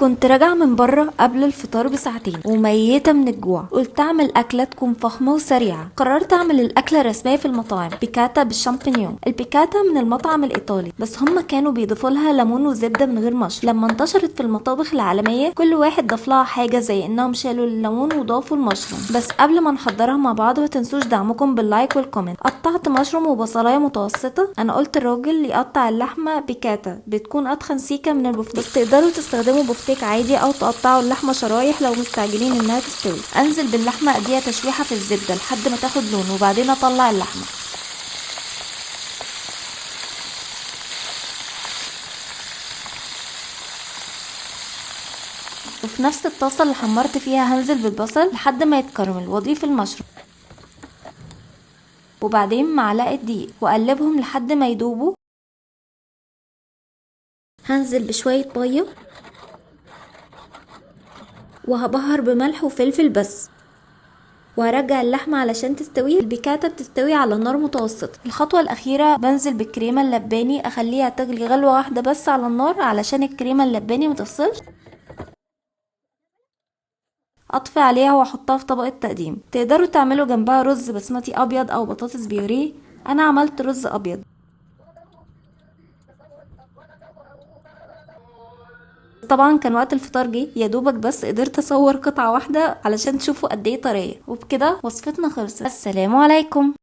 كنت راجعة من بره قبل الفطار بساعتين وميتة من الجوع، قلت اعمل اكلة تكون فخمة وسريعة. قررت اعمل الاكلة الرسمية في المطاعم، بيكاتا بالشامبينيون. البيكاتا من المطعم الايطالي، بس هم كانوا بيضيفوا لها ليمون وزبدة من غير مشروم. لما انتشرت في المطابخ العالمية كل واحد ضاف لها حاجة، زي انهم شالوا الليمون وضافوا المشروم. بس قبل ما نحضرها مع بعض ما تنسوش دعمكم بال like وال comment. قطعت مشروم وبصلاية متوسطة. انا قلت الراجل يقطع اللحمة بيكاتا، بتكون اتخن سيكة من البفتيك، بس تقدروا تستخدموا بفتيك عادي او تقطعوا اللحمة شرايح لو مستعجلين انها تستوي. انزل باللحمة اديها تشويحة في الزبدة لحد ما تاخد لون، وبعدين اطلع اللحمة. وفي نفس الطاسة اللي حمرت فيها هنزل بالبصل لحد ما يتكرمل واضيف المشروم، وبعدين معلقة دقيق واقلبهم لحد ما يدوبوا. هنزل بشوية مية وهبهر بملح وفلفل بس، وهرجع اللحمة علشان تستوي. البيكاتا بتستوي على نار متوسطة. الخطوة الأخيرة بنزل بالكريمة اللباني، أخليها تغلي غلوة واحدة بس على النار علشان الكريمة اللباني متفصلش. أطفي عليها وأحطها في طبق التقديم. تقدروا تعملوا جنبها رز بسمتي أبيض أو بطاطس بيوريه. أنا عملت رز أبيض. طبعا كان وقت الفطار جه، يا دوبك بس قدرت اصور قطعة واحدة علشان تشوفوا قد ايه طرية. وبكده وصفتنا خلصت. السلام عليكم.